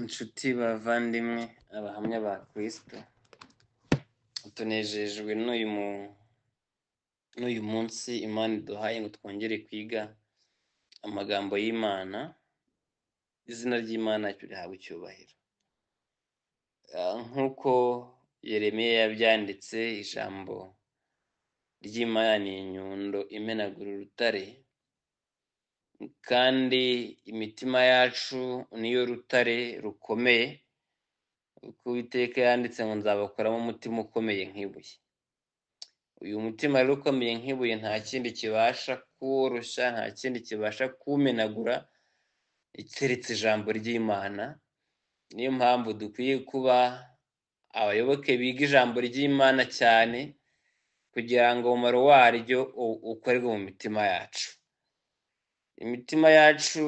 Inshuti bavandimwe, abahamya ba Kristo, tunejejwe n'uyu munsi Imana iduhaye ngo twongere kwiga amagambo y'Imana. Izina ry'Imana rihabwe icyubahiro. Nk'uko Yeremiya yabyanditse, ijambo ry'Imana ni inyundo imenagura urutare, kandi imitima yacu niyo rutare rukomeye, kuko Uwiteka yanditse ngo nzabakoramo umutima ukomeye nk'ibuye. Uyu mutima rero ukomeye nk'ibuye nta kindi kibasha kuworoshya, nta kindi kibasha kuwumenagura keretse ijambo ry'Imana. Niyo mpamvu dukwiye kuba abayoboke biga ijambo ry'Imana cyane, kugira ngo umumaro waryo ukorerwe mu mitima yacu. Imitima yacu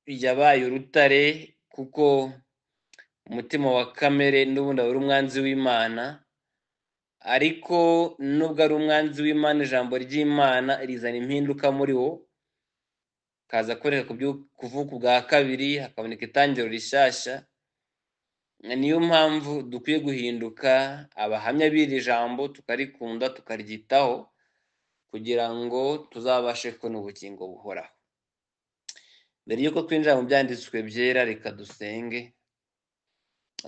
yabaye urutare, kuko umutima wa kamere n'ubundi aba ari umwanzi w'Imana, ariko nubwo ari umwanzi w'Imana, ijambo ry'Imana rizana impinduka muri wo, kaza kureka kuvuka ubwa kabiri, hakaboneka itangiriro rishyashya. Niyo mpamvu dukwiye guhinduka abahamya b'iri jambo, tukarikunda, tukaryitaho, kugira ngo tuzabashe kubona ubugingo buhoraho. Mbere y'uko twinjira mu byanditswe byera, reka dusenge.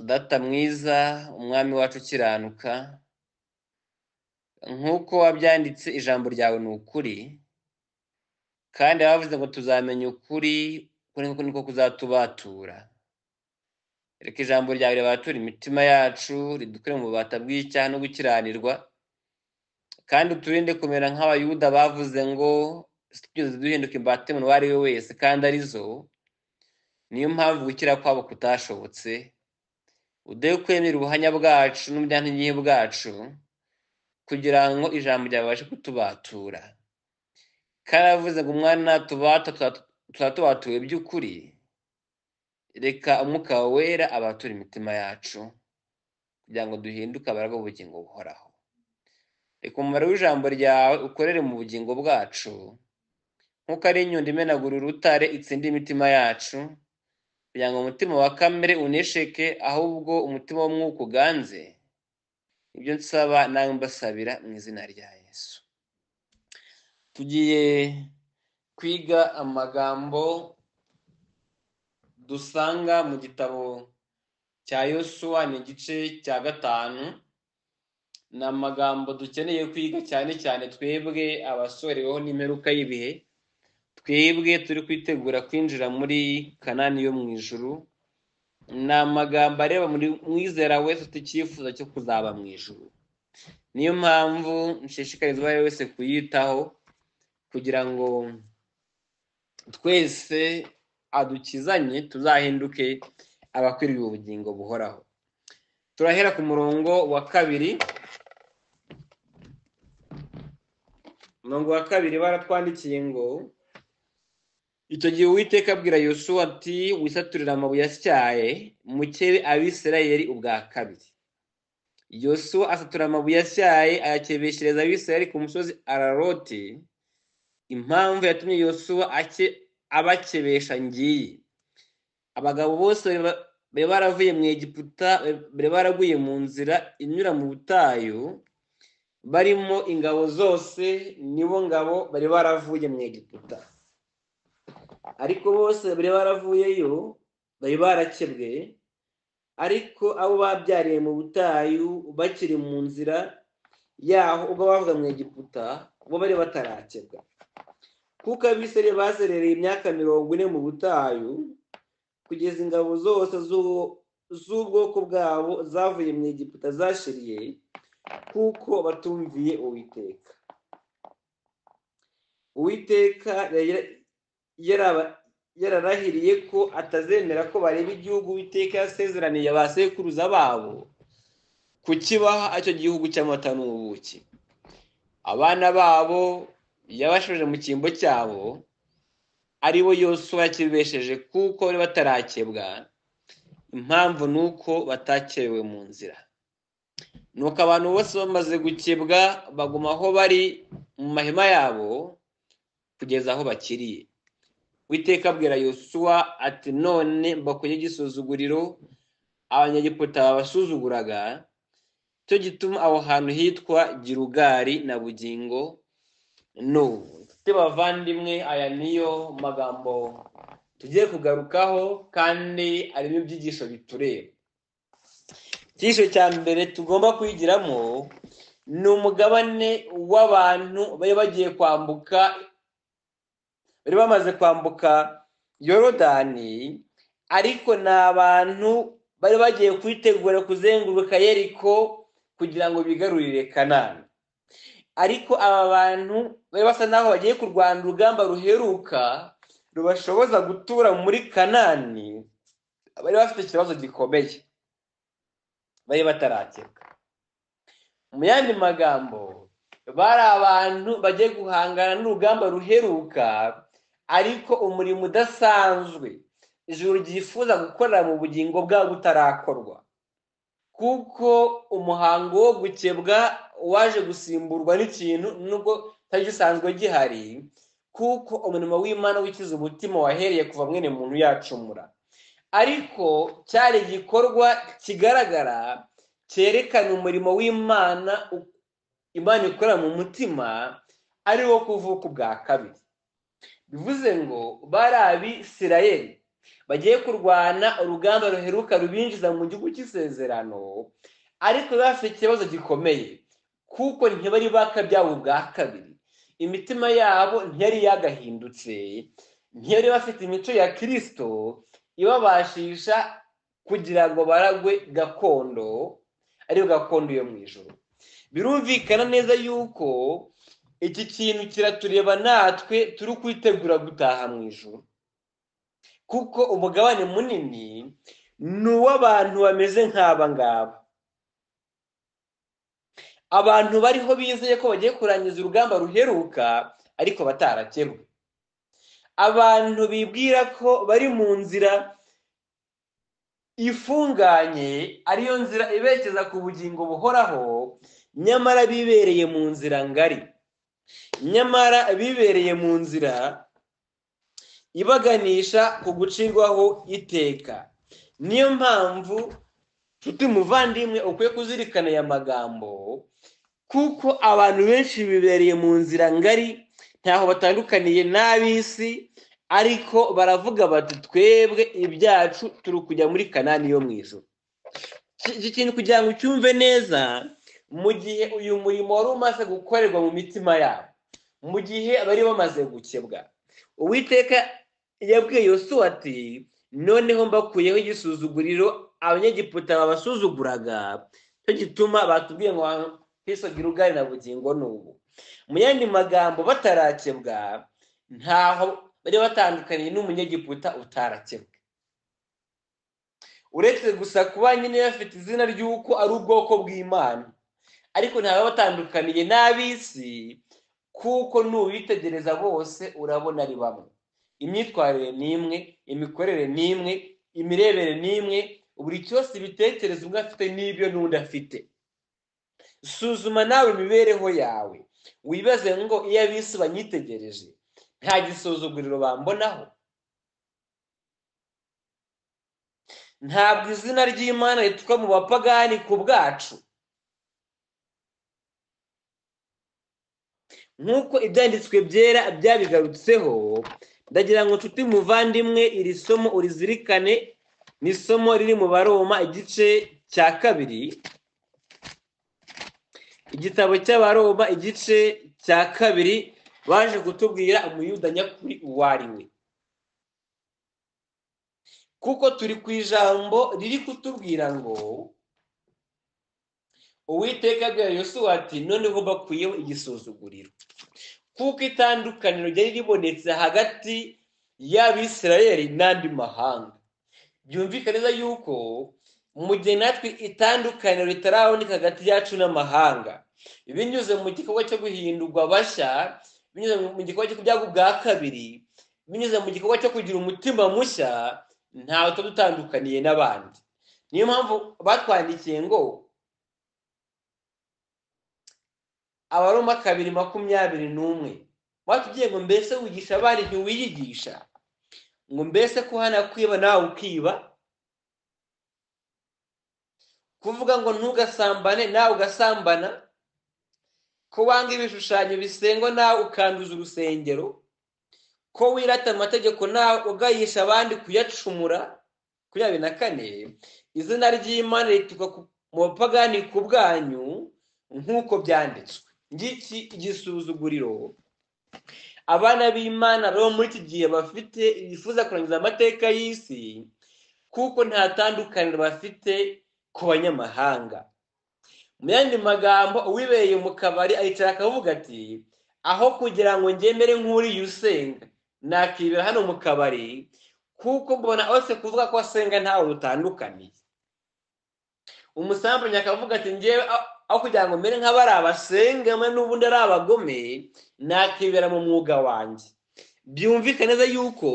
Data mwiza, umwami wacu ukiranuka, nk'uko wabyanditse, ijambo ryawe ni ukuri, kandi bavuze ngo tuzamenya ukuri, ukuri niko kuzatubatura. Reka ijambo ryawe ribature imitima yacu, ridukure mu bubata bw'icyaha no gukiranirwa, kandi uturinde kumera nk'Abayuda bavuze ngo tugeze duhinduka imbata y'umuntu uwo ari we wese, kandi arizo. Niyo mpamvu gukira kwabo kutashobotse. Uduhe kwemera ubuhamya bwacu n'ubujyantegenke bwacu, kugira ngo ijambo ryawe ribashe kutubatura. Kandi aravuze ngo umwana natubata tuzaba tubatuwe by'ukuri. Reka umwuka wera abature imitima yacu, kugira ngo duhinduke abaragwa b'ubugingo buhoraho. Reka umumaro w'ijambo ryawe ukorere mu bugingo bwacu, nk'uko ari inyundo imenagura urutare itsinda imitima yacu, kugira ngo umutima wa kamere unesheke, ahubwo umutima w'umwuka uganze. Ibyo nsaba nawe mbasabira mu izina rya Yesu. Tugiye kwiga amagambo dusanga mu gitabo cya Yosuwa, ni igice cya 5. Ni amagambo dukeneye kwiga cyane cyane twebwe abasoreweho n'imperuka y'ibihe, twebwe turi kwitegura kwinjira muri Kanani yo mu ijuru. Ni amagambo areba muri mwizera wese ufite icyifuzo cyo kuzaba mu ijuru. Niyo mpamvu nshishikariza uwo ari we wese kuyitaho, kugira ngo twese adukizanye tuzahinduke abakwiriye ubugingo buhoraho. Turahera ku murongo wa 2. Umurongo wa 2 baratwandikiye ngo: icyo gihe Uwiteka abwira Yosuwa ati, wisaturire amabuye atyaye, mukebe Abisirayeli ubwa kabiri. Yosuwa asatura amabuye atyaye, ayakebeshereza Abisirayeli ku musozi Araroti. Impamvu yatumye Yosuwa abakebesha ngiyi: abagabo bose bari baravuye mu Egiputa, bari baraguye mu nzira inyura mu butayu, barimo ingabo zose, nibo ngabo bari baravuye mu Egiputa. Ariko bose bari baravuyeyo bari barakebwe, ariko abo babyariye mu butayu bakiri mu nzira yaho ubwo bavuga mu Egiputa, bo bari batarakebwa. Kuko Abisirayeli bazerereye imyaka 40 mu butayu, kugeza ingabo zose z'ubwoko bwabo zavuye mu Egiputa zashiriye, kuko batumviye Uwiteka. Uwiteka yararahiriye ko atazemera ko bareba igihugu Uwiteka yasezeraniye ba sekuruza babo kukibaha, icyo gihugu cy'amata n'ubuki. Abana babo yabashubije mu cyimbo cyabo, ari bo Yosuwa yakibesheje, kuko bari batarakebwa. Impamvu ni uko batakebewe mu nzira. Nuko abantu bose bamaze gukebwa baguma aho bari mu mahema yabo kugeza aho bakiriye. Uwiteka abwira Yosuwa ati none mbakuye igisuzuguriro Abanyegiputa babasuzuguraga, cyo gituma aho hantu hitwa Gilugali na bugingo n'ubu. Nshuti bavandimwe, aya niyo magambo tugiye kugarukaho kandi arimo ibyigisho bitureba. Icyigisho cya mbere tugomba kwigiramo ni umugabane w'abantu bari bagiye kwambuka, bari bamaze kwambuka Yorodani, ariko ni abantu bari bagiye kwitegura kuzenguruka Yeriko kugira ngo bigarurire Kanani. Ariko aba bantu bari basa naho bagiye kurwana urugamba ruheruka rubashoboza gutura muri Kanani, bari bafite ikibazo gikomeye, bari batarakebwa. Mu yandi magambo, bari abantu bagiye guhangana n'urugamba ruheruka, ariko umurimo udasanzwe ijuru ryifuza gukorera mu bugingo bwabo utarakorwa, kuko umuhango wo gukebwa waje gusimburwa n'ikintu nubwo kitari gisanzwe gihari, kuko umurimo w'Imana wikiza umutima wahereye kuva mwene muntu yacumura. Ariko cyari igikorwa kigaragara cyerekana umurimo w'Imana, Imana ikorera mu mutima, ari wo kuvuka ubwa kabiri. Bivuze ngo bari Abisirayeli bagiye kurwana urugamba ruheruka rubinjiza mu gihugu cy'isezerano, ariko bafite ikibazo gikomeye kuko ntibari bakabyawe ubwa kabiri, imitima yabo ntiyari yagahindutse, ntiyari bafite imico ya Kristo ibabashisha kugira ngo baragwe gakondo, ariyo gakondo yo mu ijuru. Birumvikana neza yuko iki kintu kiratureba natwe turi kwitegura gutaha mu ijuru, kuko umugabane munini ni uw'abantu bameze nk'aba ngaba, abantu bariho bizeye ko bagiye kurangiza urugamba ruheruka ariko batarakebwe, abantu bibwira ko bari mu nzira ifunganye ariyo nzira iberekeza ku bugingo buhoraho, nyamara bibereye mu nzira ngari, nyamara bibereye mu nzira ibaganisha ku gucirwaho iteka. Niyo mpamvu nshuti muvandimwe ukwiye kuzirikana aya magambo, kuko abantu benshi bibereye mu nzira ngari, ntaho batandukaniye n'ab'isi, ariko baravuga bati twebwe ibyacu turi kujya muri Kanani yo mu ijuru. Iki kintu kugira ngo ucyumve neza, mu gihe uyu murimo wari umaze gukorerwa mu mitima yabo, mu gihe bari bamaze gukebwa, Uwiteka yabwiye Yosuwa ati noneho mbakuyeho igisuzuguriro Abanyegiputa babasuzuguraga, cyo gituma batubwiye ngo Kristo Gilugali na bugingo n'ubu. Mu yandi magambo, batarakebwa ntaho bari batandukaniye n'umunyegiputa utarakebwa, uretse gusa kuba nyine bafite izina ry'uko ari ubwoko bw'Imana, ariko ntaho batandukaniye n'ab'isi, kuko nubitegereza bose urabona ari bamwe. Imyitwarire ni imwe, imikorere ni imwe, imirebere ni imwe, buri cyose ibitekerezo umwe afite n'ibyo n'undi afite. Suzuma nawe imibereho yawe, wibaze ngo iyo ab'isi banyitegereje nta gisuzuguriro bambonaho? Ntabwo izina ry'Imana ritukwa mu bapagani ku bwacu, nk'uko ibyanditswe byera byabigarutseho. Ndagira ngo nshuti muvandimwe, iri somo urizirikane. Ni isomo riri mu Baroma igice cya 2, igitabo cy'Abaroma igice cya 2, baje kutubwira umuyuda nyakuri uwo ari we, kuko turi ku ijambo riri kutubwira ngo Uwiteka abwira Yosuwa ati noneho bakuyeho igisuzuguriro, kuko itandukaniro ryari ribonetse hagati y'Abisirayeli n'andi mahanga. Byumvikana neza yuko mu gihe natwe itandukaniro ritaraboneka hagati yacu n'amahanga, binyuze mu gikorwa cyo guhindurwa bashya, binyuze mu gikorwa cyo kubyagwa ubwa kabiri, binyuze mu gikorwa cyo kugira umutima mushya, ntawe tuba dutandukaniye n'abandi. Niyo mpamvu batwandikiye ngo Abaroma 2:21, batubwiye ngo mbese wigisha abandi ntiwiyigisha? Ngo mbese ko hano kwiba nawe ukiba, kuvuga ngo ntugasambane nawe ugasambana, ko wanga ibishushanyo bisengwa nawe ukanduza urusengero, ko wirata amategeko nawe ugayisha abandi kuyacumura. Kuri 24, izina ry'Imana ritukwa mu bapagani ku bwanyu nk'uko byanditswe. Ngiki igisuzuguriro abana b'Imana bo muri iki gihe bafite, bifuza kurangiza amateka y'isi, kuko nta tandukaniro bafite ku banyamahanga. Mu yandi magambo, uwibereye mu kabari ayicara akavuga ati aho kugira ngo ngemere nk'uriya usenga, nakibera hano mu kabari, kuko mbona ose kuvuga ko asenga ntawe rutandukaniye. Umusambanyi akavuga ati ngewe aho kugira ngo mere nk'abari abasenga n'ubundi ari abagome, nakibera mu mwuga wanjye. Byumvikane neza yuko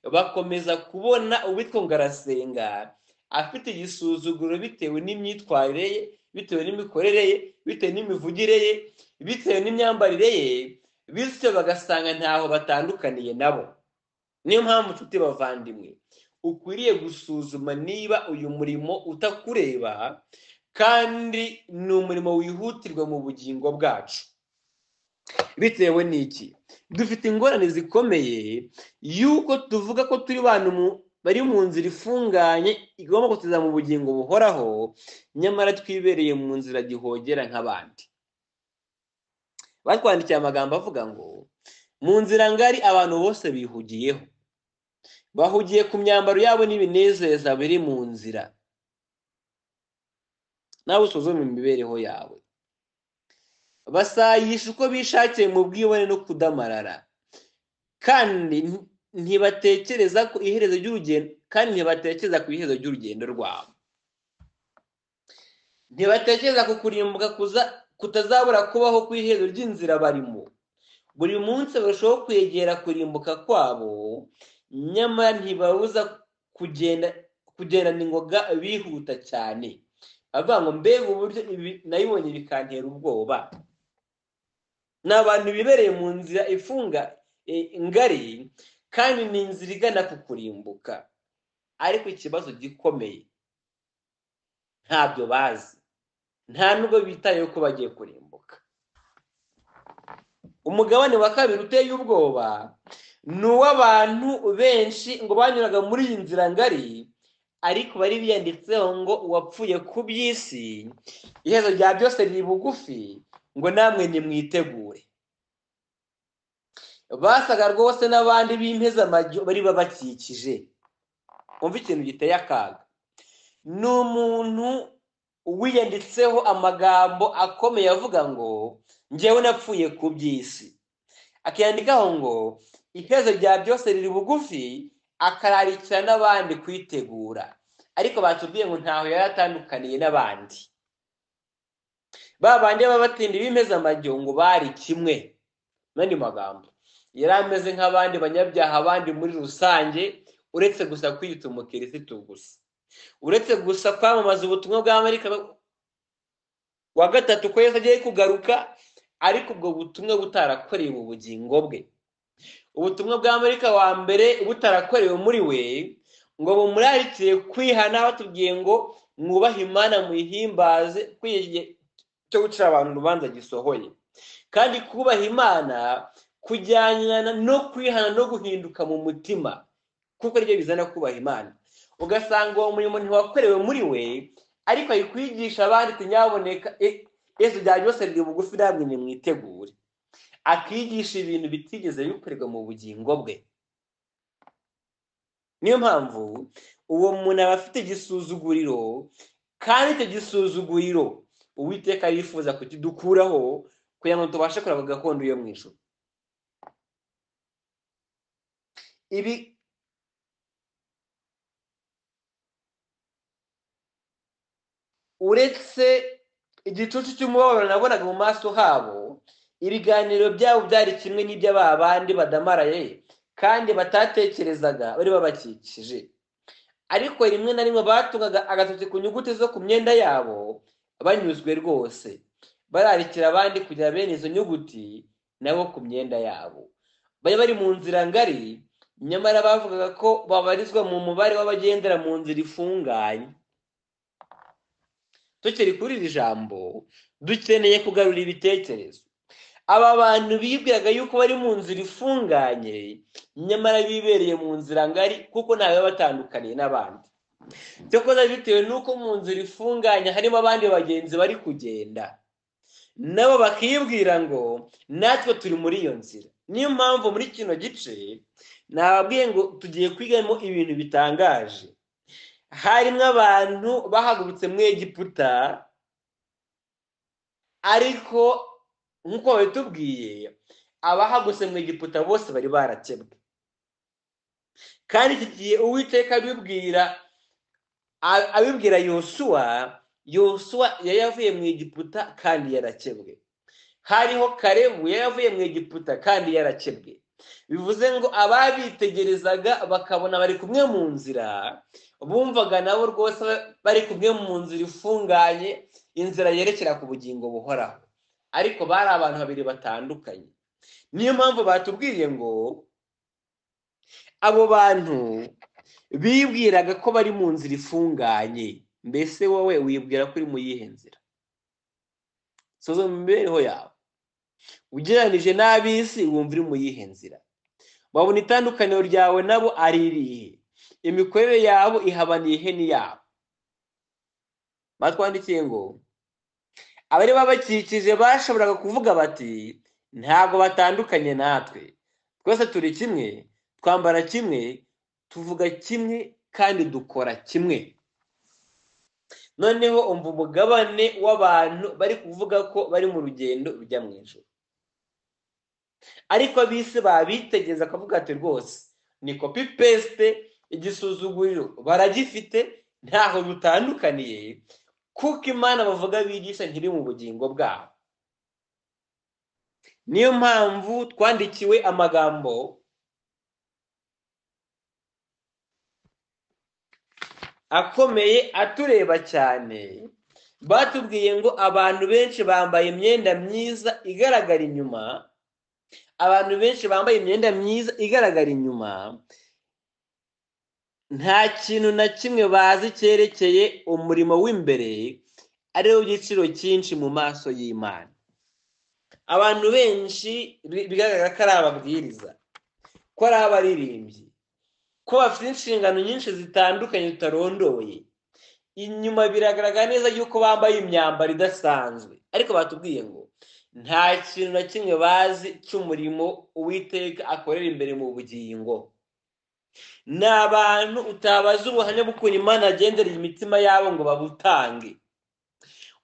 bakomeza kubona uwitwa ngo arasenga afite igisuzuguro bitewe n'imyitwarire ye, bitewe n'imikorere ye, bitewe n'imivugire ye, bitewe n'imyambarire ye, bityo bagasanga ntaho batandukaniye nabo. Niyo mpamvu nshuti bavandimwe, ukwiriye gusuzuma niba uyu murimo utakureba, kandi ni umurimo wihutirwa mu bugingo bwacu. Bitewe n'iki? Dufite ingorane zikomeye yuko tuvuga ko turi bantu bari mu nzira ifunganye igomba kutugeza mu bugingo buhoraho, nyamara twibereye mu nzira gihogera nk'abandi. Batwandikiye amagambo avuga ngo mu nzira ngari abantu bose bihugiyeho, bahugiye ku myambaro yabo n'ibinezeza biri mu nzira. Nawe usuzume imibereho yawe. Basayisha uko bishakiye mu bwibone no kudamarara, kandi ntibatekereza ku iherezo ry'urugendo, kandi ntibatekereza ku iherezo ry'urugendo rwabo. Ntibatekereza ku kurimbuka kutazabura kubaho ku iherezo ry'inzira barimo. Buri munsi barushaho kwegera kurimbuka kwabo, nyamara ntibabuza kugendana ingoga bihuta cyane. Avuga ngo mbega uburyo ibi nayibonye bikantera ubwoba. Ni abantu bibereye mu nzira ifunga ngari, kandi ni inzira igana ku kurimbuka. Ariko ikibazo gikomeye, ntabyo bazi, nta nubwo bitayeho ko bagiye kurimbuka. Umugabane wa kabiri uteye ubwoba ni uw'abantu benshi ngo banyuraga muri iyi nzira ngari, ariko bari biyanditseho ngo uwapfuye ku by'isi, iherezo rya byose riri bugufi, ngo namwe nimwitegure. Basaga rwose n'abandi b'impezamajyo bari babakikije. Umva ikintu giteye akaga, ni umuntu wiyanditseho amagambo akomeye avuga ngo njyewe napfuye ku by'isi, akiyandikaho ngo iherezo rya byose riri bugufi, akararikira n'abandi kwitegura. Ariko batubwiye ngo ntaho yari atandukaniye n'abandi. Ba bandi b'abatindi b'impezamajyo ngo bari kimwe. N'andi magambo, yari ameze nk'abandi banyabyaha abandi muri rusange, uretse gusa kwiyita umukirisitu gusa, uretse gusa kwamamaza ubutumwa bwa Marika wa gatatu ko Yesu agiye kugaruka, ariko ubwo butumwa butarakorewe mu bugingo bwe. Ubutumwa bwa Marika wa mbere butarakorewe muri we, ngo bumurarikiye kwihana. Batubwiye ngo mwubahe Imana muyihimbaze, kwiye cyo gucira abantu urubanza gisohoye. Kandi kubaha Imana kujyana no kwihana no guhinduka mu mutima, kuko aribyo bizana kubaha Imana. Ugasanga uwo murimo ntiwakorewe muri we, ariko ari kwigisha abandi ati nyaboneka Yesu bya byose riri bugufi, namwe nimwitegure. Akigisha ibintu bitigeze bikorerwa mu bugingo bwe. Niyo mpamvu uwo muntu aba afite igisuzuguriro, kandi icyo gisuzuguriro Uwiteka yifuza kukidukuraho kugira ngo tubashe kureba gakondo yo mu ijuru. Ibi uretse igicucu cy'umubabaro nabonaga mu maso habo, ibiganiro byabo byari kimwe n'iby'aba bandi badamaraye kandi batatekerezaga bari babakikije. Ariko rimwe na rimwe batungaga agatoki ku nyuguti zo ku myenda yabo banyuzwe rwose, bararikira abandi kugira bene izo nyuguti nabo ku myenda yabo. Bari bari mu nzira ngari, Nyamara bavugaga ko babarizwa mu mubare w'abagendera mu nzira ifunganye. Tukiri kuri iri jambo, dukeneye kugarura ibitekerezo. Aba bantu bibwiraga yuko bari mu nzira ifunganye, nyamara bibereye mu nzira ngari kuko ntawe batandukaniye n'abandi. Cyakoze bitewe n'uko mu nzira ifunganye harimo abandi bagenzi bari kugenda, nabo bakibwira ngo natwe turi muri iyo nzira. Niyo mpamvu muri kino gice nababwiye ngo tugiye kwigamo ibintu bitangaje. Harimo abantu bahagurutse mu Egiputa, ariko nk'uko babitubwiye abahagurutse mu Egiputa bose bari barakebwe. Kandi iki gihe Uwiteka abibwira Yosuwa, Yosuwa yari yavuye mu Egiputa kandi yarakebwe. Hariho Kalebu yari yavuye mu Egiputa kandi yarakebwe. Bivuze ngo ababitegerezaga bakabona bari kumwe mu nzira, bumvaga nabo rwose bari kumwe mu nzira ifunganye, inzira yerekera ku bugingo buhoraho. Ariko bari abantu babiri batandukanye. Niyo mpamvu batubwiye ngo abo bantu bibwiraga ko bari mu nzira ifunganye. Mbese wowe wibwira ko uri mu yihe nzira? Suzuma imibereho yawe ugereranije n'ab'isi, wumva uri mu yihe nzira? Babona itandukaniro ryawe nabo ari irihe? Imikorere yabo ihabaniye he n'iyabo? Batwandikiye ngo abari babakikije bashoboraga kuvuga bati ntabwo batandukanye natwe, twese turi kimwe, twambara kimwe, tuvuga kimwe kandi dukora kimwe. Noneho umva umugabane w'abantu bari kuvuga ko bari mu rugendo rujya mu ijuru, ariko ab'isi babitegeza akavuga ati rwose ni copy paste, igisuzuguriro baragifite, ntaho dutandukaniye, kuko Imana bavuga bigisha ntiri mu bugingo bwabo. Niyo mpamvu twandikiwe amagambo akomeye atureba cyane. Batubwiye ngo abantu benshi bambaye imyenda myiza igaragara inyuma, abantu benshi bambaye imyenda myiza igaragara inyuma, nta kintu na kimwe bazi cyerekeye umurimo w'imbere, ariwo giciro cyinshi mu maso y'Imana. Abantu benshi bigaragara ko ari ababwiriza, ko ari abaririmbyi, ko bafite inshingano nyinshi zitandukanye tutarondoye. Inyuma biragaragara neza yuko bambaye imyambaro idasanzwe, ariko batubwiye ngo nta kintu na kimwe bazi cy'umurimo Uwiteka akorera imbere mu bugingo. Ni abantu utabaza ubuhamya bw'ukuntu Imana agendereye imitima yabo ngo babutange,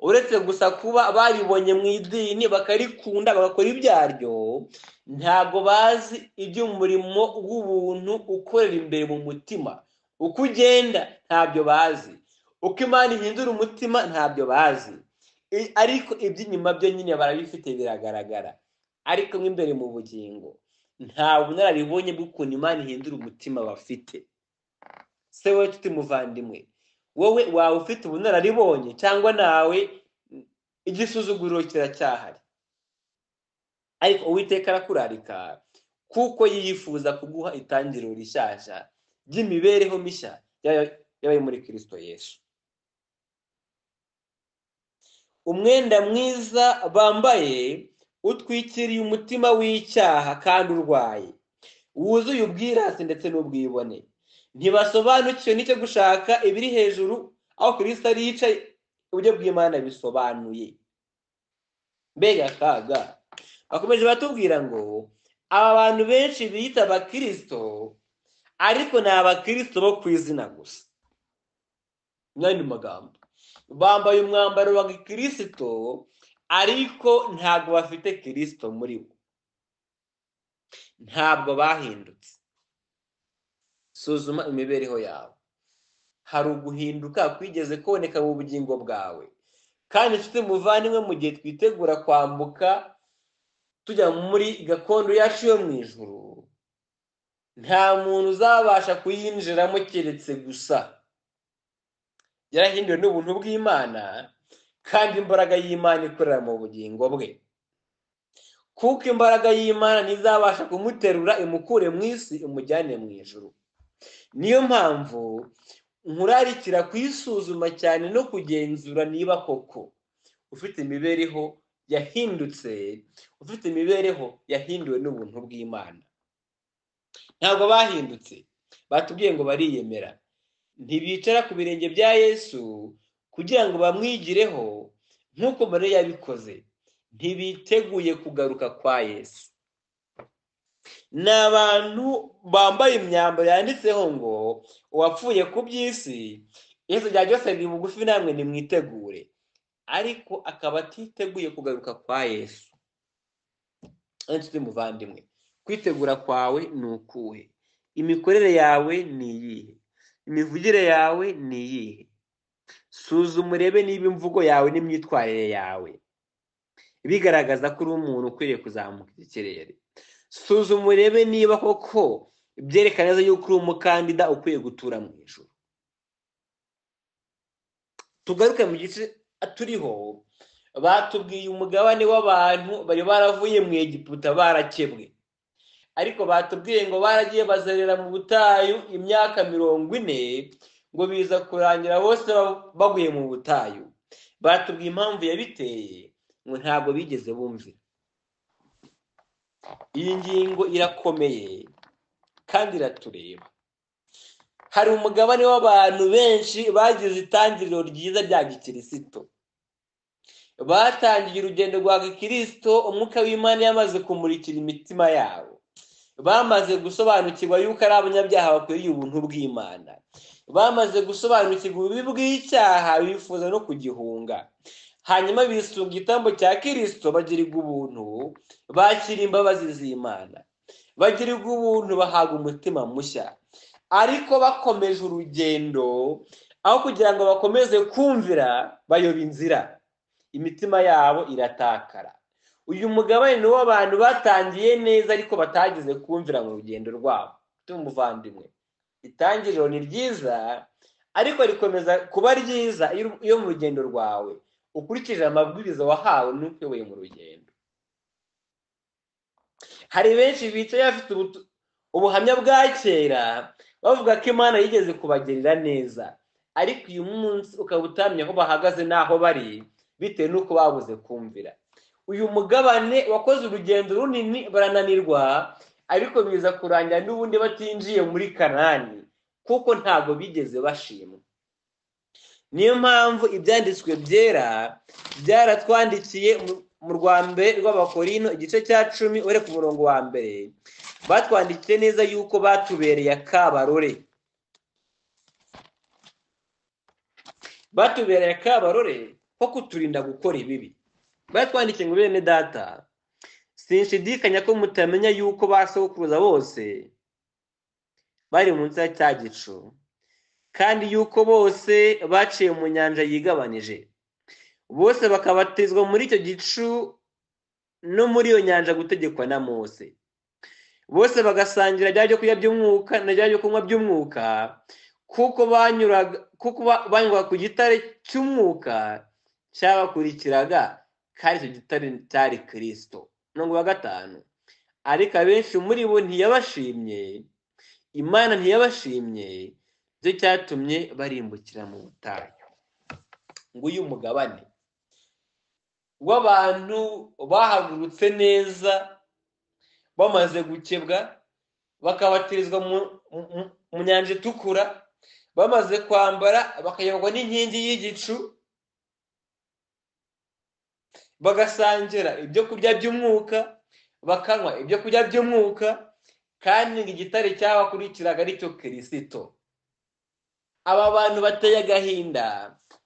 uretse gusa kuba baribonye mu idini bakarikunda bagakora ibyaryo. Ntabwo bazi iby'umurimo w'ubuntu ukorera imbere mu mutima. Uko ugenda ntabyo bazi, uko Imana ihindura umutima ntabyo bazi, ariko iby'inyuma byo nyine barabifite biragaragara. Ariko mo imbere mu bugingo nta bunararibonye bw'ukuntu Imana ihindura umutima bafite. Se wowe nshuti muvandimwe, wowe waba ufite ubunararibonye cyangwa nawe igisuzuguriro kiracyahari? Ariko Uwiteka arakurarika kuko yifuza kuguha itangiriro rishyashya ry'imibereho mishya y'abari muri Kristo Yesu. Umwenda mwiza bambaye utwikiriye umutima w'icyaha kandi urwaye, wuzuye ubwirasi ndetse n'ubwibone. Ntibasobanukiwe n'icyo gushaka ibiri hejuru aho Kristo ari yicaye uburyo bw'Imana bisobanuye. Mbega akaga! Bakomeje batubwira ngo aba bantu benshi biyita abakristo, ariko ni abakristo bo ku izina gusa. N'andi magambo, bambaye umwambaro wa gikristo ariko ntabwo bafite Kristo muri bo, ntabwo bahindutse. Suzuma imibereho yawe. Hari uguhinduka kwigeze kuboneka mu bugingo bwawe? Kandi inshuti muvandimwe, mu gihe twitegura kwambuka tujya muri gakondo yacu yo mu ijuru, nta muntu uzabasha kuyinjiramo keretse gusa yarahinduwe n'ubuntu bw'Imana kandi imbaraga y'Imana ikorera mu bugingo bwe. Kuko imbaraga y'Imana ntizabasha kumuterura imukure mu isi imujyane mu ijuru. Niyo mpamvu nkurarikira kuyisuzuma cyane no kugenzura niba koko ufite imibereho yahindutse, ufite imibereho yahinduwe n'ubuntu bw'Imana. Ntabwo bahindutse, batubwiye ngo bariyemera, ntibicara ku birenge bya Yesu kugira ngo bamwigireho nk'uko Mariya yabikoze, ntibiteguye kugaruka kwa Yesu. Ni abantu bambaye imyambaro yanditseho ngo uwapfuye ku by'isi, Yesu rya byose ni bugufi namwe nimwitegure, ariko akaba atiteguye kugaruka kwa Yesu. Inshuti muvandimwe, kwitegura kwawe ni ukuhe? Imikorere yawe ni iyihe? Imivugire yawe ni iyihe? Suzuma urebe niba imvugo yawe n'imyitwarire yawe bigaragaza ko uri umuntu ukwiriye kuzamuka ikirere. Suzuma urebe niba koko byerekana neza yuko uri umukandida ukwiye gutura mu ijuru. Tugaruke mu gice turiho, batubwiye umugabane w'abantu bari baravuye mu Egiputa barakebwe, ariko batubwiye ngo baragiye bazerera mu butayu imyaka 40, ngo biza kurangira bose baguye mu butayu. Batubwiye impamvu yabiteye, ngo ntabwo bigeze bumvira. Iyi ngingo irakomeye kandi iratureba. Hari umugabane w'abantu benshi bagize itangiriro ryiza rya gikirisito, batangiye urugendo rwa gikirisito umwuka w'Imana yamaze kumurikira imitima yabo, bamaze gusobanukirwa yuko ari abanyabyaha bakwiriye ubuntu bw'Imana, bamaze gusobanukirwa ububi bw'icyaha bifuza no kugihunga, hanyuma bisunga igitambo cya Kirisito bagirirwa ubuntu, bakira imbabazi z'Imana, bagirirwa ubuntu bahabwa umutima mushya. Ariko bakomeje urugendo, aho kugira ngo bakomeze kumvira bayoba inzira, imitima yabo iratakara. Uyu mugabane ni w'abantu batangiye neza ariko batagize kumvira mu rugendo rwabo. Tumuvandimwe, itangiriro ni ryiza ariko rikomeza kuba ryiza iyo mu rugendo rwawe ukurikije amabwiriza wahawe n'ukuyoboye mu rugendo. Hari benshi bicaye bafite ubuhamya bwa kera bavuga ko Imana yigeze kubagirira neza, ariko uyu munsi ukaba utamenya aho bahagaze n'aho bari bitewe n'uko babuze kumvira. Uyu mugabane wakoze urugendo runini barananirwa, ariko biza kurangira n'ubundi batinjiye muri Kanani kuko ntabwo bigeze bashimwa. Niyo mpamvu ibyanditswe byera byaratwandikiye mu rwa mbere rw'Abakorino igice cya 10 ure ku murongo wa mbere, batwandikiye neza yuko batubereye akabarore, batubereye akabarore ko kuturinda gukora ibibi. Batwandikiye ngo bene data, sinshidikanya ko mutamenya yuko ba sokuruza bose bari munsi ya cya gicu, kandi yuko bose baciye mu nyanja yigabanije, bose bakabatizwa muri icyo gicu no muri iyo nyanja gutegekwa na Mose, bose bagasangira bya byo kurya by'umwuka na bya byo kunywa by'umwuka, kuko banyuraga ku gitare cy'umwuka cyabakurikiraga, kandi icyo gitare cyari Kristo. Umurongo wa 5, ariko abenshi muri bo ntiyabashimye, Imana ntiyabashimye, nicyo cyatumye barimbukira mu butayu. Nguyu mugabane w'abantu bahagurutse neza bamaze gukebwa, bakabatirizwa mu nyanja itukura, bamaze kwambara bakayoborwa n'inkingi y'igicu, bagasangira ibyo kurya by'umwuka, bakanywa ibyo kurya by'umwuka, kandi igitare cyabakurikiraga aricyo Kristo. Aba bantu bateye agahinda,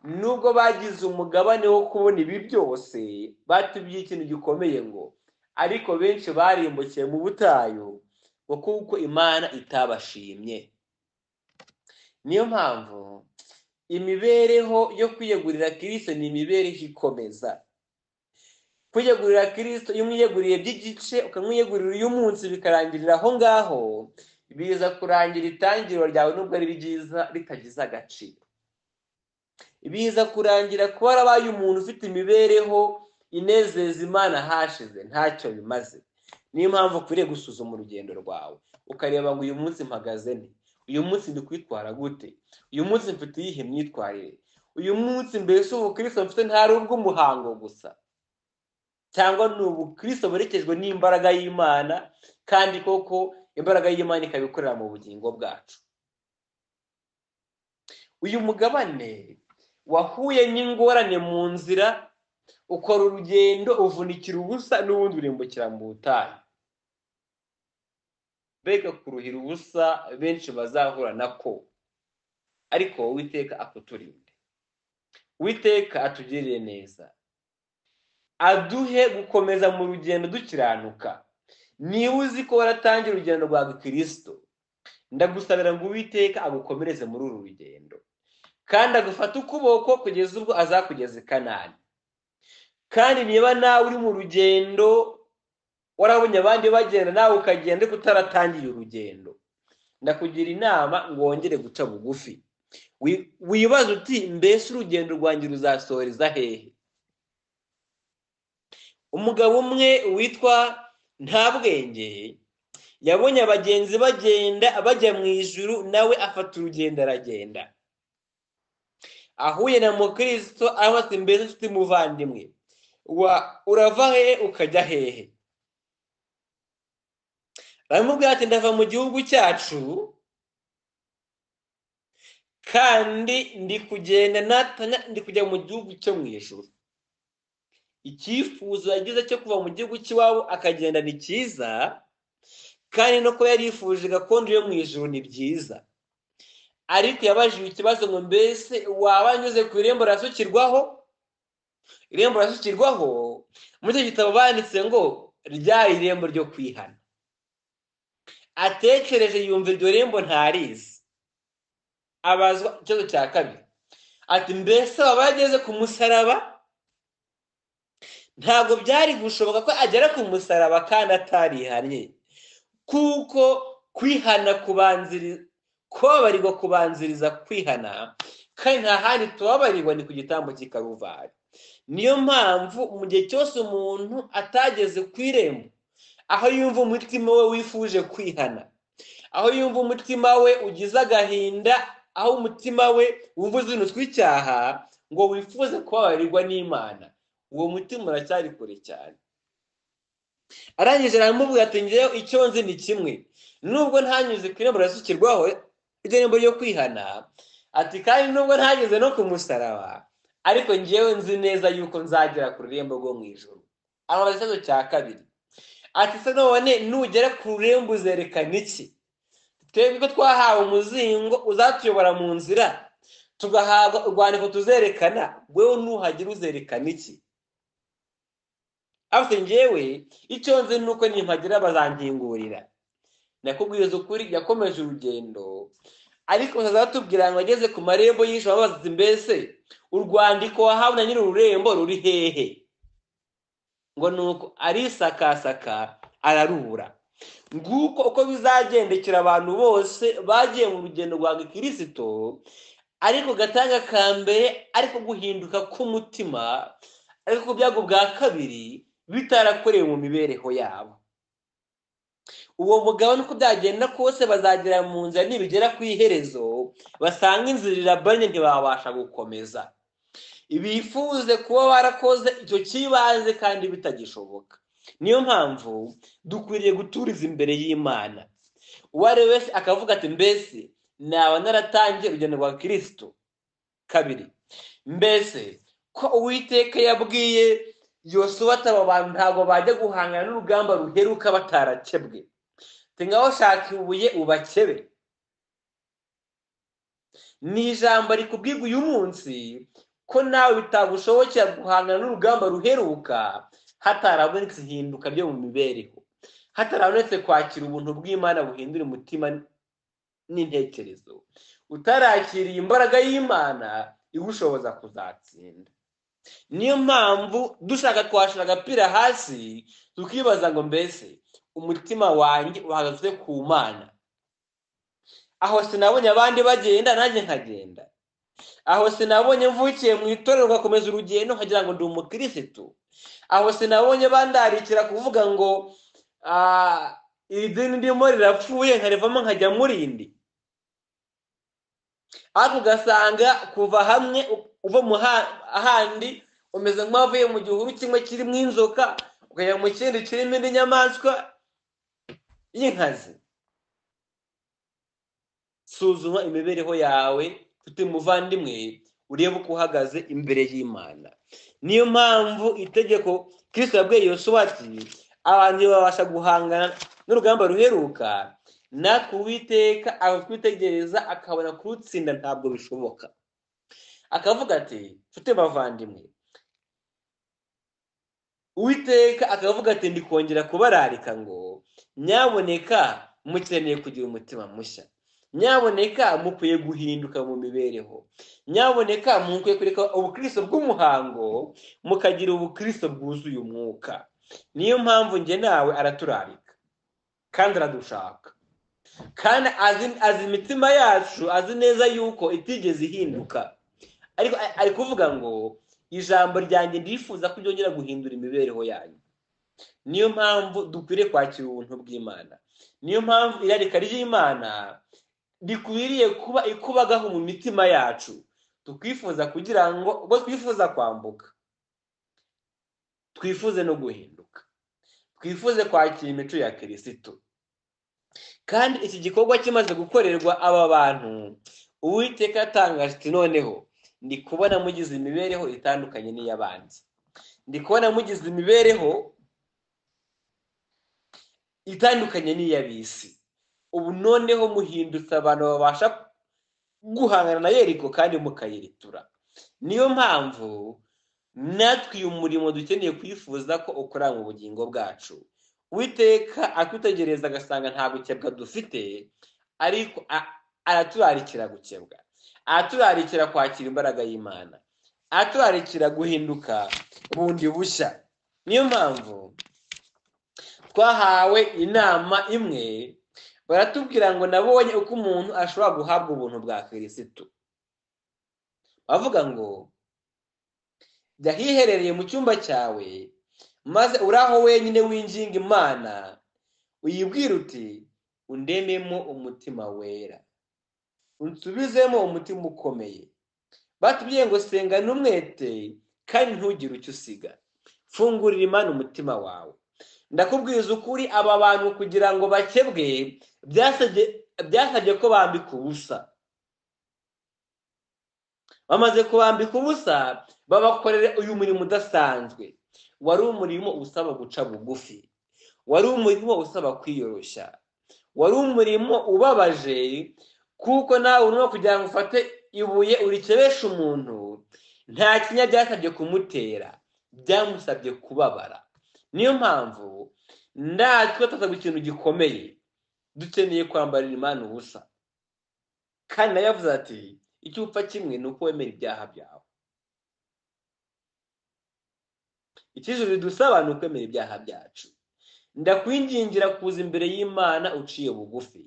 nubwo bagize umugabane wo kubona ibi byose, batubwiye ikintu gikomeye ngo ariko benshi barimbukiye mu butayu ngo kuko Imana itabashimye. Niyo mpamvu imibereho yo kwiyegurira Kristo ni imibereho ikomeza. Kwiyegurira Kristo, iyo umwiyeguriye by'igice ukamwiyegurira uyu munsi bikarangirira aho ngaho, biza kurangira itangiriro ryawe nubwo ari ryiza ritagize agaciro. Biza kurangira kuba warabaye umuntu ufite imibereho Inezeza Imana hashize ntacyo bimaze. Niyo mpamvu ukwiriye gusuzuma urugendo rwawe, ukareba ngo uyu munsi mpagaze nte, uyu munsi ndi kwitwara gute, uyu munsi mfite iyihe myitwarire, uyu munsi mbese ubukristo mfite ntari ubw'umuhango gusa, cyangwa ni ubukristo buherekejwe n'imbaraga y'Imana, kandi koko imbaraga y'Imana ikabikorera mu bugingo bwacu. Uyu mugabane wahuye n'ingorane mu nzira, ukora urugendo uvunikira ubusa, n'ubundi urimbukira mu butayu. Mbega kuruhira ubusa benshi bazahura nako, ariko Uwiteka akuturinde, Uwiteka atugirire neza, aduhe gukomeza mu rugendo dukiranuka. Niba uzi ko waratangiye urugendo rwa Gikristo, ndagusabira ngo Uwiteka agukomereze muri uru rugendo, kandi agufate ukuboko kugeza ubwo azakugeza i Kanani. Kandi niba nawe uri mu rugendo warabonye abandi bagenda nawe ukagenda ariko utaratangiye urugendo, ndakugira inama ngo wongere guca bugufi, wibaze uti mbese urugendo rwanjye ruzasohoreza hehe? Umugabo umwe witwa Ntabwenge yabonye abagenzi bagenda bajya mu ijuru, nawe afata urugendo aragenda. Ahuye na mukristo aramubaza ati mbese nshuti muvandimwe, urava hehe ukajya hehe? Aramubwira ati ndava mu gihugu cyacu kandi ndi kugenda natanya, ndi kujya mu gihugu cyo mu ijuru. Icyifuzo yagize cyo kuva mu gihugu cy'iwabo akagenda ni cyiza, kandi no kuba yarifuje gakondo yo mu ijuru ni byiza. Ariko yabajijwe ikibazo ngo mbese waba anyuze ku irembo rasukirwaho? Irembo rasukirwaho muri icyo gitabo banditse ngo ryari irembo ryo kwihana. Atekereje yumva iryo rembo ntarizi. Abazwa ikibazo cya kabiri ati mbese waba yageze ku musaraba? Ntabwo byari gushoboka ko agera ku musaraba kandi atarihannye, kuko kwihana kubanziriza, kubabarirwa kubanziriza kwihana, kandi nta handi tubabarirwa ni ku gitambo cy'i Karuvari. Niyo mpamvu mu gihe cyose umuntu atageze ku irembo, aho yumva umutima we wifuje kwihana, aho yumva umutima we ugize agahinda, aho umutima we wumva uzinutswe icyaha ngo wifuze kubabarirwa n'Imana, uwo mutima uracyari kure cyane. Arangije aramubwira ati njyewe icyo nzi ni kimwe, nubwo ntanyuze ku irembo rasukirwaho, iryo rembo ryo kwihana, ati kandi nubwo ntageze no ku musaraba, ariko njyewe nzi neza yuko nzagera ku rurembo rwo mu ijuru. Amubaza ikibazo cya kabiri ati se none nugera ku rurembo uzerekana iki? Twebwe ko twahawe umuzingo uzatuyobora mu nzira, tugahabwa urwandiko tuzerekana, wewe nuhagera uzerekana iki? Afite njyewe icyo nzi ni uko nimpagera bazankingurira. Nakubwiza ukuri yakomeje urugendo, ariko bazatubwira ngo ageze ku marembo y'ijuru babaza ati mbese urwandiko wahawe na nyiri ururembo ruri hehe? Ngo nuko arisakasaka ararubura. Nguko uko bizagendekera abantu bose bagiye mu rugendo rwa Gikristo, ariko gatanga ka mbere ariko guhinduka k'umutima, ariko ku byago bwa kabiri bitarakorewe mu mibereho yabo. Uwo mugabo nuko byagenda kose bazagera mu nzira, nibigera ku iherezo basanga inzira irabanye ntibabasha gukomeza. Bifuze kuba barakoze icyo kibanze kandi bitagishoboka. Niyo mpamvu dukwiriye guturiza imbere y'Imana. Uwo ari wese akavuga ati mbese naba naratangiye urugendo rwa Kristo? Kabiri, mbese ko Uwiteka yabwiye Yosuwa ati aba bantu ntabwo bajya guhangana n'urugamba ruheruka batarakebwe, ngaho shaka ibuye ubakebe. Ni ijambo rikubwirwa uyu munsi ko nawe bitagushobokera guhangana n'urugamba ruheruka hatarabonetse ihinduka ryo mu mibereho, hatarabonetse kwakira ubuntu bw'Imana buhindura umutima n'intekerezo, utarakiriye imbaraga y'Imana igushoboza kuzatsinda. Niyo mpamvu dushaka twashira agapira hasi tukibaza ngo mbese umutima wanjye uhagaze ku Mana? Aho sinabonye abandi bagenda nanjye nkagenda, aho sinabonye mvukiye mu itorero ngakomeza urugendo nkagira ngo ndi umukirisitu, Aho sinabonye bandarikira kuvuga ngo iri dini ndimo rirapfuye, nkarivamo nkajya mu rindi. Ariko ugasanga kuva hamwe uva mu ahandi umeze nk'uwavuye mu gihuru kimwe kirimo inzoka ukajya mu kindi kirimo indi nyamaswa y'inkazi. Suzuma imibereho yawe ufite umuvandimwe, urebe uko uhagaze imbere y'Imana. Niyo mpamvu itegeko Kristo yabwiye Yosuwa ati abantu babasha guhangana n'urugamba ruheruka, natwe Uwiteka abatwitegereza akabona kurutsinda ntabwo bishoboka. Akavuga ati nshuti bavandimwe, Uwiteka akavuga ati ndi kongera kubararika ngo nyaboneka mukeneye kugira umutima mushya, nyaboneka mukwiye guhinduka mu mibereho, nyaboneka mukwiye kureka ubukristo bw'umuhango mukagira ubukristo bwuzuye umwuka. Niyo mpamvu njye nawe araturarika kandi aradushaka, kandi azi imitima yacu, azi neza yuko itigeze ihinduka. Ariko ari kuvuga ngo ijambo ryanjye ndifuza ko ryongera guhindura imibereho yanyu. Niyo mpamvu dukwiriye kwakira ubuntu bw'Imana. Niyo mpamvu irarika ry'Imana rikwiriye kuba ikubagaho mu mitima yacu, tukifuza kugira ngo ubwo twifuza kwambuka twifuze no guhinduka, twifuze kwakira imico ya Kristo. Kandi iki gikorwa kimaze gukorerwa aba bantu, Uwiteka yatangaje ati noneho ndi kubona mugize imibereho itandukanye n'iy'abandi, ndi kubona mugize imibereho itandukanye n'iy'ab'isi. Ubu noneho muhindutse abantu babasha guhangana na Yeriko kandi mukayiritura. Niyo mpamvu natwe uyu murimo dukeneye kwifuza ko ukora mu bugingo bwacu. Uwiteka akwitegereza agasanga nta gukebwa dufite, ariko araturarikira gukebwa, araturarikira kwakira imbaraga y'Imana, araturarikira guhinduka bundi bushya. Niyo mpamvu twahawe inama imwe, baratubwira ngo nabonye uko umuntu ashobora guhabwa ubuntu bwa Kristo. Bavuga ngo jya hiherereye mu cyumba cyawe, maze uraho wenyine winginga Imana, uyibwire uti undememo umutima wera, unsubizemo umutima ukomeye. Batubwiye ngo senga n'umwete kandi ntugire icyo usiga, fungurira Imana umutima wawe. Ndakubwiza ukuri, aba bantu kugira ngo bakebwe byasabye ko bambika ubusa. Bamaze kubambika ubusa, babakorera uyu murimo udasanzwe. Wari umurimo usaba guca bugufi, wari umurimo usaba kwiyoroshya, wari umurimo ubabaje, kuko nawe urimo kugira ngo ufate ibuye urikebeshe umuntu, nta kinya byasabye kumutera, byamusabye kubabara. Niyo mpamvu natwe tutasabwa ikintu gikomeye, dukeneye kwambarira Imana ubusa. Kandi nayo yavuze ati icyo upfa kimwe ni uko wemera ibyaha byawe. Icyo bidusaba ni ukwemera ibyaha byacu. Ndakwingingira kuza imbere y'Imana uciye bugufi,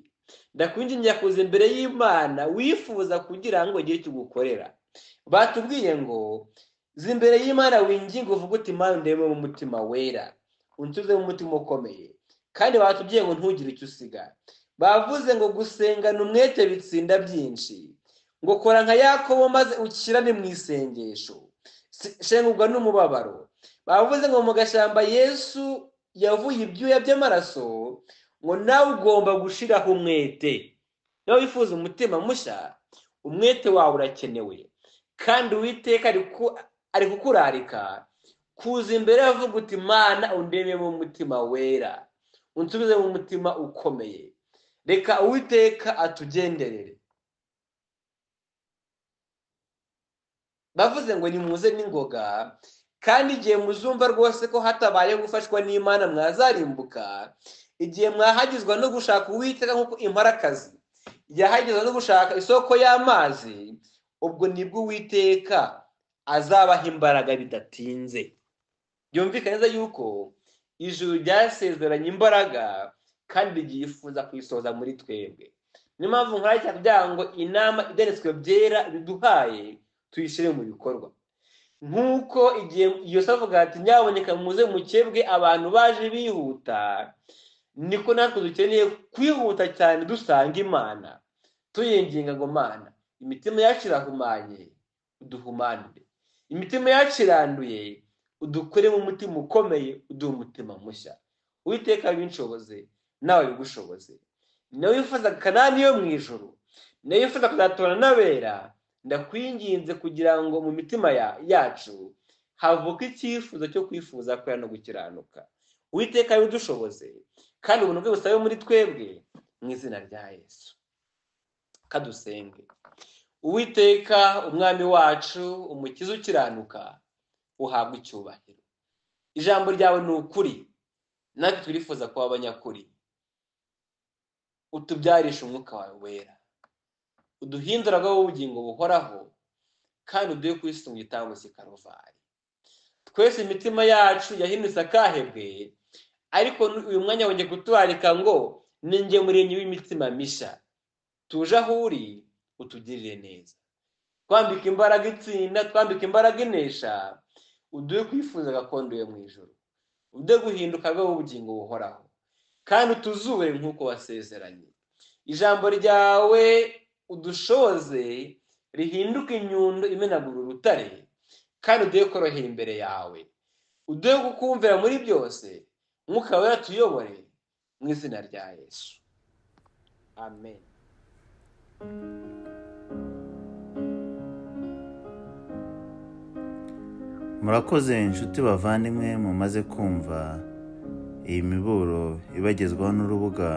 ndakwingingira kuza imbere y'Imana wifuza kugira ngo ugire icyo ugukorera. Batubwiye ngo za imbere y'Imana winginge uvuge uti Imana ndebe mu mutima wera, unsubize mu mutima ukomeye. Kandi batubwiye ngo ntugire icyo usiga. Bavuze ngo gusengana umwete bitsinda byinshi, ngo kora nka Yakobo maze ukirane mu isengesho, shengurwa n'umubabaro. Bavuze ngo mu gashamba Yesu yavuye ibyuya by'amaraso, ngo nawe ugomba gushiraho umwete. Niba wifuza umutima mushya, umwete wawe urakenewe. Kandi Uwiteka ari kukurarika kuza imbere avuga uti Mana undebe mu mutima wera, unsubize mu mutima ukomeye. Reka Uwiteka atugenderere. Bavuze ngo nimuze n'ingoga, kandi igihe muzumva rwose ko hatabaye gufashwa n'Imana mwazarimbuka, igihe mwahagizwa no gushaka Uwiteka nk'uko imparakazi yahagizwa no gushaka isoko y'amazi, ubwo nibwo Uwiteka azabaha imbaraga bidatinze. Byumvikane neza yuko ijuru ryasezeranye imbaraga kandi ryifuza kuyisohoza muri twebwe. Niyo mpamvu nkora cyane kugira ngo inama ibyanditswe byera biduhaye tuyishyire mu bikorwa. Nk'uko igihe Yosefu avuga ati nyaboneka muze mukebwe, abantu baje bihuta, niko natwe dukeneye kwihuta cyane dusanga Imana, tuyinginga ngo Mana, imitima yacu irahumanye, uduhumanure, imitima yacu iranduye, udukuremo umutima ukomeye, uduhe umutima mushya. Uwiteka abinshoboze, nawe bigushoboze. Nawe wifuza Kanani yo mu ijuru, nawe wifuza kuzaturana n'abera, ndakwinginze kugira ngo mu mitima yacu havuke icyifuzo cyo kwifuza kwera no gukiranuka. Uwiteka abidushoboze, kandi ubuntu bwe busabe muri twebwe, mu izina rya Yesu. Kadusenge. Uwiteka umwami wacu, umukiza ukiranuka, uhabwa icyubahiro. Ijambo ryawe ni ukuri, natwe turifuza kuba abanyakuri. Utubyarishe umwuka wawe wera, uduhindura ubugingo buhoraho, kandi uduhe kwisunga igitambo cy'i Karuvali. Twese imitima yacu yahindutse akahebwe, ariko uyu mwanya wongeye kutubarika ngo ninjye muremyi w'imitima mishya, tuje aho uri utugirire neza, twambike imbaraga itsinda, twambike imbaraga inesha, uduhe kwifuza gakondo yo mu ijuru, uduhe guhinduka ubugingo buhoraho, kandi utuzure nk'uko wasezeranye. Ijambo ryawe udushoze rihinduke inyundo imenagura urutare, kandi uduhe korohera imbere yawe, uduhe kukumvira muri byose. Mwuka wera tuyobore mu izina rya Yesu, amen. Murakoze inshuti bavandimwe mumaze kumva iyi miburo ibagezwaho n'urubuga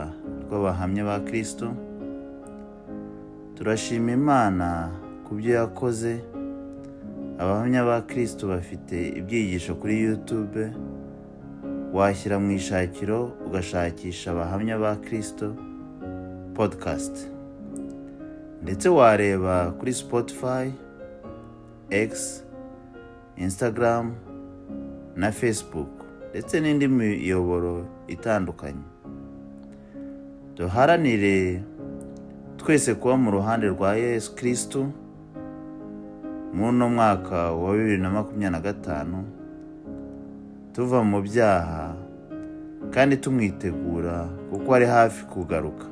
rw'abahamya ba Kristo. Turashima Imana ku byo yakoze. Abahamya ba Kristo bafite ibyigisho kuri YouTube, washyira mu ishakiro ugashakisha abahamya ba Kristo podcast, ndetse wareba kuri Spotify, X, Instagram na Facebook, ndetse n'indi miyoboro itandukanye. Duharanire twese kuba mu ruhande rwa Yesu Kristo muri uno mwaka wa 2025, tuva mu byaha kandi tumwitegura kuko ari hafi kugaruka.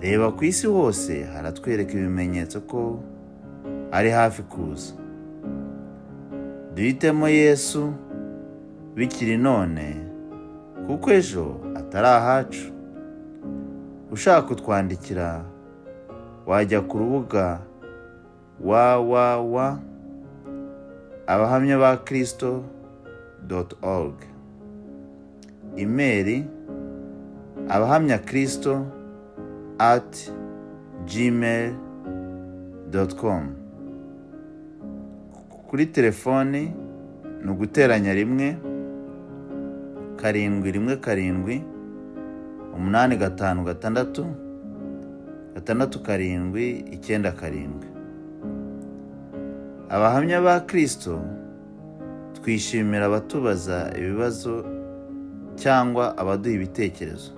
Reba ku isi hose haratwereka ibimenyetso ko ari hafi kuza. Duhitemo Yesu bikiri none, kuko ejo atari ahacu. Ushaka kutwandikira wajya ku rubuga www.abahamyabakristo.org, imeri abahamyakristo@gmail.com, kuri telefoni ni uguteranya 1 7 1 7 8 5 6 6 7 9 7. Abahamya ba Kristo twishimira abatubaza ibibazo cyangwa abaduha ibitekerezo.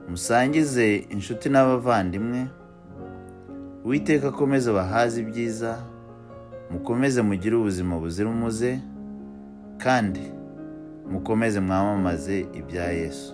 Musangize inshuti n'abavandimwe. Uwiteka akomeze abahaze ibyiza, mukomeze mugire ubuzima buzira umuze, kandi mukomeze mwamamaze ibya Yesu.